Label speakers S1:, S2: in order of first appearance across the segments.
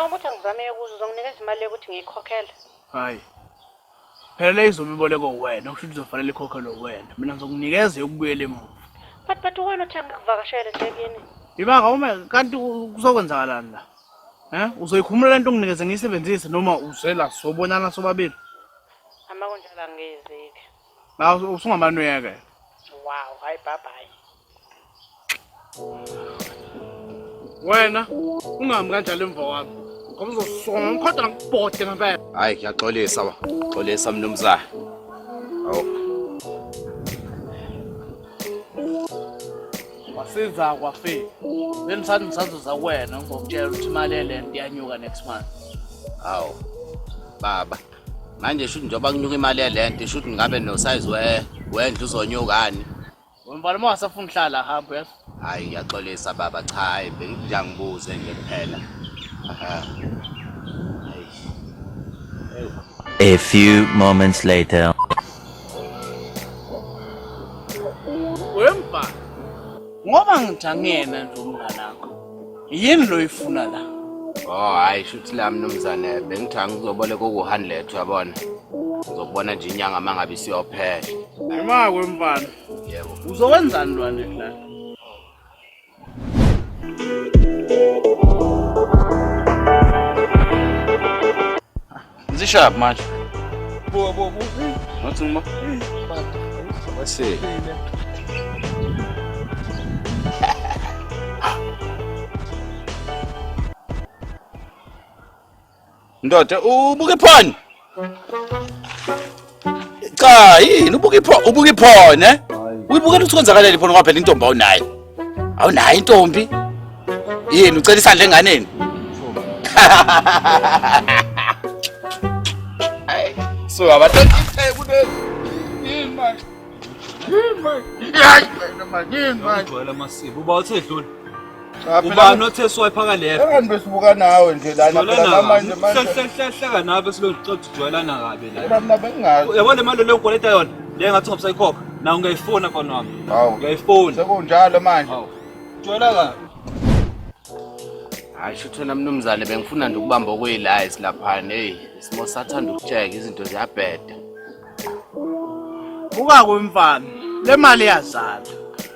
S1: Njengoba uthi angizame ukuza uzonginikeza imali yokuthi ngiyikhokhele.
S2: Hayi. Phela le izobe ibolekwe wena, kusho ukuthi izofanele ikhokhelwe wena. Mina ngizokunikeza yokubuyela emuva.
S1: But wena uthi angikuvakashele nje kini.
S2: Ibanga uma kanti kuzokwenzakalani la? Eh? Uzoyikhumula lento unginikeze ngiyisebenzise noma uzela sobonana sobabili?
S1: Ama kunjalo angizike.
S2: La usungamane uyeke.
S1: Wow, hayi bye bye.
S2: Wena ungahambi kanjalo emva kwami. Ngoba uzosonga ngikhotha ngikubhode ngempela.
S3: Hayi ngiyaxolisa ba. Xolisa mnumzane. Awu.
S2: Wasiza kwafika. Bengisathi ngisazoza kuwena ngizokutshela ukuthi imali yelento iyanyuka next month.
S3: Awu. Baba. Manje shuthi njengoba kunyuka imali yelento shuthi ngabe no size we wendlu uzonyukani.
S2: Wemfana uma wasafuna uhlala hamba uyazi.
S3: Hayi ngiyaxolisa baba cha hayi bengithi ngibuze nje kuphela. Aha. Hayi.
S4: A few moments later.
S2: Wemfana. Ngoba ngithi angiyena nje umnganakho. Yini lo ifuna la?
S3: Oh hayi shuthi la mnumzane bengithi angizoboleka uku-100 uyabona. Ngizokubona nje inyanga mangabe isiyophela.
S2: Ima wemfana.
S3: Yebo.
S2: Uzokwenzani lwane la?
S3: Zishap manje.
S5: Bo bo bo.
S3: Ngathi ngima. Wase. Ndoda ubuka iphone. Cha yini ubuka iphone ubuka iphone eh? Uyibukela ukuthi kwenzakaleni iphone ngoba phela intombi awunayo. Awunayo intombi. Yini ucela isandla enganeni? So abathatha itheku leli. Yini manje? Yini manje? Hayi wena manje yini manje?
S5: Ugcwele amasiko. Uba uthe dlula.
S6: Cha phela
S5: Ubani othe swipe ka left?
S6: Engani besibuka nawe nje lana phela manje manje.
S5: Hleka nawe silokhu uxoxa ujwayelana kabi la.
S6: Phela mina bengingazi.
S5: Uyabona le mali leyo ngikweleta yona? Le ngathi ungabusayikhokha. Nawe ngiyayifuna mfana wami.
S6: Hawu.
S5: Ngiyayifuna.
S6: Sekunjalo manje.
S5: Hawu. Ujwayela kabi.
S3: Hayi shuthi wena mnumzane bengifuna nje ukubamba okuyilayisi laphana hey isimo sathanda ukutsheka izinto ziyabheda.
S2: Buka kwemfana. Le mali iyazala.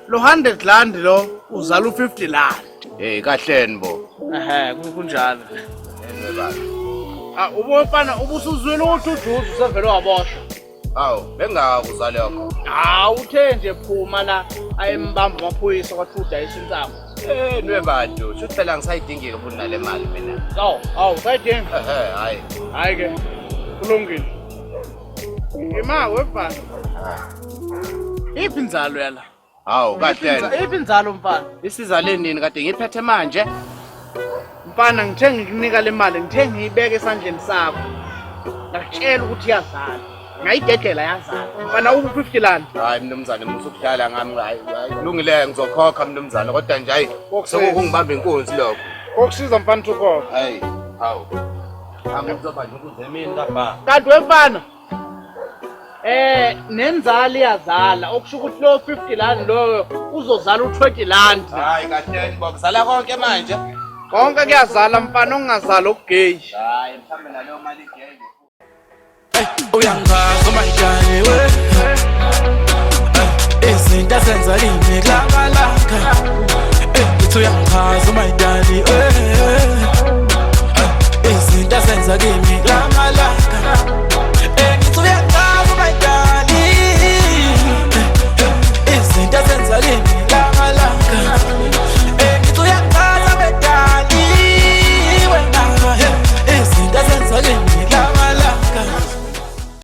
S2: Lo 100 rand lo uzala u50 rand.
S3: Hey kahleni bo.
S2: Ehhe kunjalo.
S3: Ebe baba.
S2: Ah ubofana ubusuzwile ukuthi uJuju usevele waboshwa.
S3: Hawu bengingakuzwa lokho.
S2: Hawu uthe nje phuma la ayembamba amaphoyisa kwathi udayisa insangu.
S3: Eh nwe bantu shuthi phela ngisayidingile futhi nale mali mina.
S2: Awu awu usayidinga.
S3: Ehhe hayi.
S2: Hayi ke kulungile. Ima wemfana. Iphi inzalo yala?
S3: Hawu kahleni.
S2: Iphi inzalo mfana?
S3: Isizale nini kade ngiphethe manje?
S2: Mfana ngithe ngikunika le mali ngithe ngiyibeke esandleni sakho. Ngakutshela ukuthi iyazala. Ngayidedela yazala. Mfana ubu 50 rand.
S3: Hayi mnumzane musa ukudlala ngami hayi hayi, kulungile ngizokhokha mnumzane kodwa nje hayi sekungibamba inkunzi lokho.
S2: Kokusiza mfana ukhokha.
S3: Hayi hawu. Angizoba nje ukuze emini kabha.
S2: Kanti wemfana nenzalo iyazala okusho ukuthi lo 50 rand loyo uzozala u20 rand.
S3: Hayi kahleni bo kuzala konke manje.
S2: Konke kuyazala mfana okungazali okugeyi.
S3: Hayi mhlawumbe naleyo mali igenge.
S7: Uyangichaza umayidane we izinto azenza kimi lakalaka. Ngithi uyangichaza umayidane we izinto azenza kimi lakalaka.